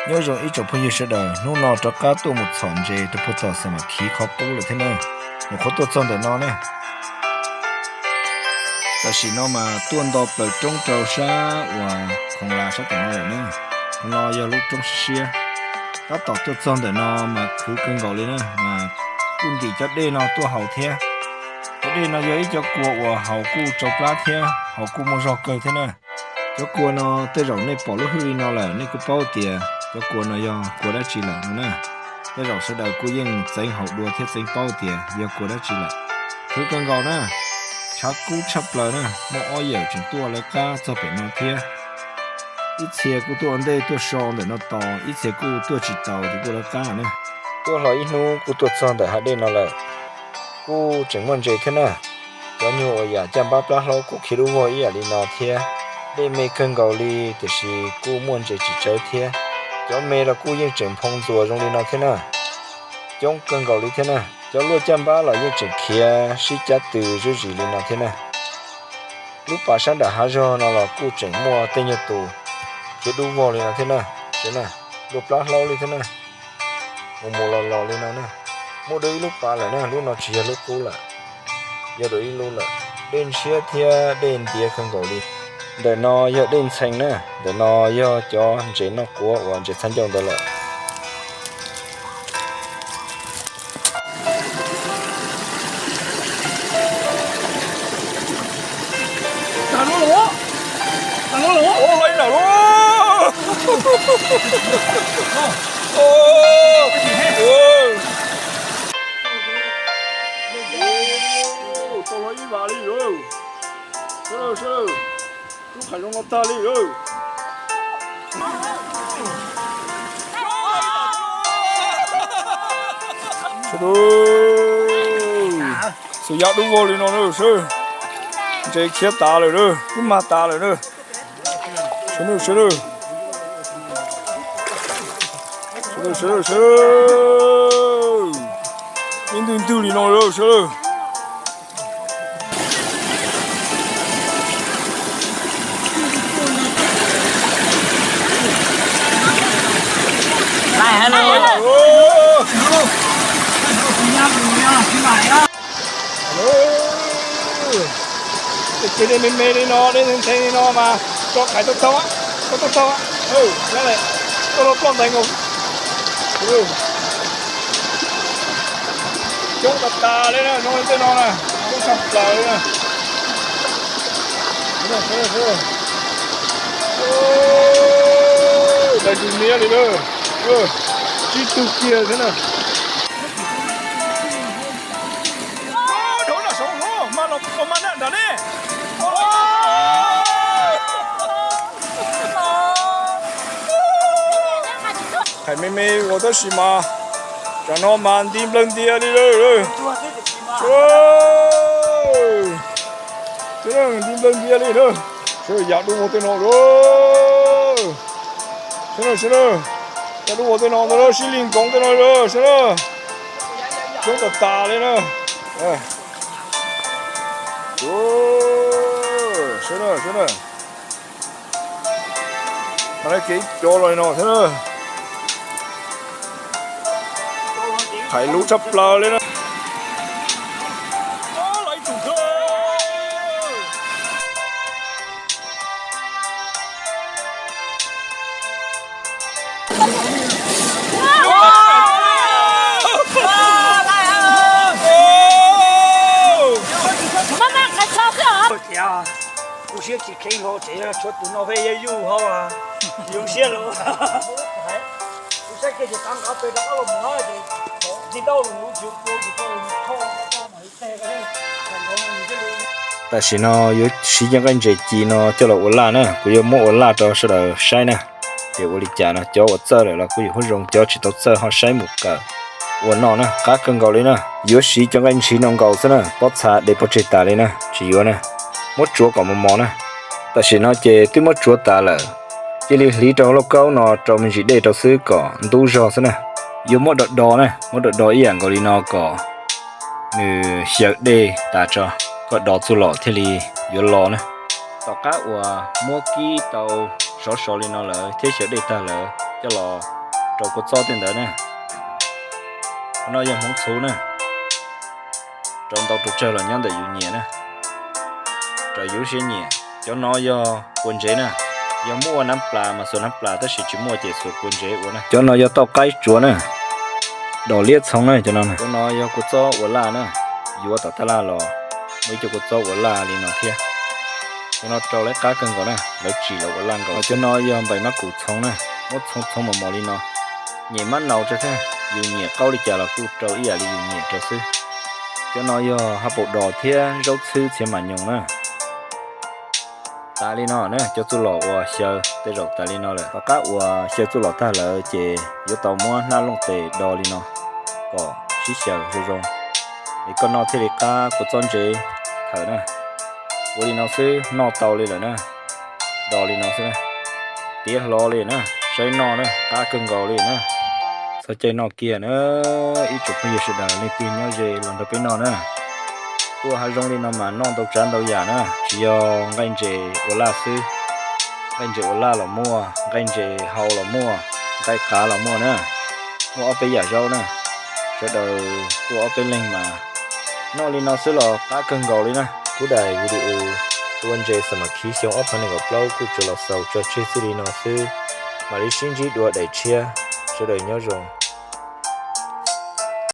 Nyob zoo ib tsoom phooj ywg sawv daws, hnub no rov qab tuaj mus txhom ntses rau puag tom Xam Mam Khiv qhov qub lawm thiab na. Nyuam qhuav tuaj txog ntawm no na. Tam sim no mas tuaj nto plaws roob rau sab uas khoov las sab tom no lawm na. Qhov no yog lub roob siab siab. Tab tom tuaj txog ntawm no mas khwv kawg nkaus li na, mas kuj ntim cov dej no tuaj haus thiab. Cov dej no yog ib cov kua uas haus kuj tsau plab thiab haus kuj muaj zog kawg thiab na. Cov kua no tej zaum nej pom lub hwj li no lawm nej kuj paub tias cov kua no yog kua dab tsi lawm no na. Tej zaum sawv daws kuj yeej txeev haus dua thiab txeev paub tias yog kua dab tsi lawm. Khwv kawg nkaus na, tshav kub tshaj plaws na, muaj ob yawm tseem tuaj lawv qab txog pem no thiab. Ib txhia kuj tuaj ua ntej tuaj so ntawm no tos, ib txhia kuj tuaj tsis taus ces kuj lawv qab na. Tuaj hlo ib hnub kuj tuaj txog ntawm hav dej no lawm, kuj tseem muaj ntses thiab na. Cov nyuag uas yam caj npab plab hlaub kuj khiav dub vog ib yam li no thiab. Dej me kawg nkaus li tiam sis kuj muaj ntses tsis tsawg thiab. Cov me los kuj yeej tseem nphoo ntxuas zoo li no thiab na. Coob kawg nkaus li thiab na. Cov luaj caj npab los yeej tseem khiav sib cab tw zuj zus li no thiab na. Lub pas sab nram hav zog no los kuj tseem muaj tej nyuag tus khiav dub vog li no thiab na. Saib na, luaj plab hlaub li thiab na. Mus mus los los li no na. Muaj dua ib lub pas lawm na, lub no tsis yog lub qub lawm, yog dua ib lub lawm. Dej ntshiab thiab dej ntiav kawg nkaus li. Ntawm no yog dej ntxhee na, ntawm no yog cov ntses noj quav uas ntses txhab ncauj ntawd lawm. Tau los ib vas li. Sawv daws, sawv daws, lub qhov zoov no tag li. Sawv daws, xwm yam dub vog li no na, sawv daws. Ntses khiav tas lawm na, twb mag tas lawm na. Sawv daws, sawv daws. Sawv daws, sawv daws, sawv daws. Ib ntwg ntwg li no lawm, sawv daws. Ces dej me me li no, dej ntxhee ntxhee li no mas tso qhais tau tau, tau tau tau. Tuaj los ploj ntais nkaus. Coob tas tas li na, zoo li tej no na, coob tshaj plaws li na. Dais tus niab li na, tsib tug kiag thiab na. Dhau na saud mas los puas mas na nram ne. Qhais me me ua tab sis mas tam no mas nti nplawg ntias li lawm. Nti nplawg ntias li na. Sawv daws, yam dub vog tej no lawm. Sawv daws, sawv daws, yam dub vog tej no ntag, sib li nkoov tej no lawm, sawv daws. Coob tas tas li na. Sawv daws, sawv daws. Mas kev cov los li no thiab na. Qhais lub tshaj plaws li na. Kuv siab tsis kheev hlo ces tshuav tus no pheej yog yug ho, yus siab lawm. Kuv saib kiag ces tav nqav pes rov qab los mus ces tsis tau lus, tsis ua tsis tau lus. Tam sim no yuav siv cov nqaij ntses ci no coj los ua laj na, kuv yuav muab ua laj rau sawv daws saib na. Ces ua li cas no, cov uas txawj lawm los kuj yuav huab zoo, cov tsis tau txawj ho saib mus kawm ua noj na, qab kawg nkaus li na. Yuav siv cov nqaij ntshiv no nkaus xwb na, pob txha de pov tseg tas li na, tsis yuav na. Muab tsuav kom mos mos na. Tam sim no ces twb muab tsuav tas lawm, cia li hliv rau hauv lauj kaub no rau me ntsis dej rau xwb kom ntub zog xwb na. Yuav muab do do na, muab do do ib yam nkaus li no kom nws xyaw dej tas tso, kom do txuj lom thiaj li yuav lo na. Tom qab uas muab kib tau sov so li no lawm thiab xyaw dej tag lawm, coj los rau kua txob tej ntawd na. Qhov no yog hmoov txhuv na, rau ntau rau tsawg los nyob ntawm yus nyiam na, raws yus siab nyiam. Cov no yog kua ntsev na, yog muaj nab plas mas xuas nab plas, tab sis tsis muaj ces xuas kua ntsev ua na. Cov no yog tauj qaib tsuav na, dos liab txhoov na cov no. Cov no yog kua txob ua laj na, yuav tom taj laj los muaj ib co kua txob ua laj li no thiab. Cov no rau lawv qab kawg nkaus na, lawv tsim lawv ua laj nkaus. Cov no yog npaim mab kum txhoov na, muab txhoov txhoov mos mos li no. Nyiam mab naus rau thiab, yus nyiam qaub li cas los kuj rau ib yam li yus nyiam rau xwb. Cov no yog haj paus dos thiab zaub txhwb txhiav mas nyoos na. Tas li no na, cov txuj lom uas xyaw tej zaum tas li no lawm. Tom qab uas xyaw txuj lom tag lawm ces yuav tau muab hnab looj tes do li no kom sib xyaw zoo zoo, es koj noj thiaj li qab kua txob ntsev thawm na. Ua li no xwb noj tau li lawm na, do li no xwb na. Tiav hlo li na, saib noj na, qab kawg nkaus li na. Txog caij noj kiag na, ib tsoom phooj ywg sawv daws leej twg nyob ze los nrog peb noj na. Tuaj hav zoov li no mas noj ntau tsav ntau yam na, tsis yog nqaij ntses ua laj xwb. Nqaij ntses ua laj los muaj, nqaij ntses hau los muaj, nqaij qav los muaj na. Muaj ob peb yam zaub na. Sawv daws tuaj ob peb leeg mas noj li no xwb los qab kawg nkaus li na. Kuv daim video tua ntses xam mas khiv xyoo ob phav nees nkaum plaub kuj tsuas los xaus tso tseg txij li no xwb. Mam li sib ntsib dua daim tshiab, sawv daws nyob zoo.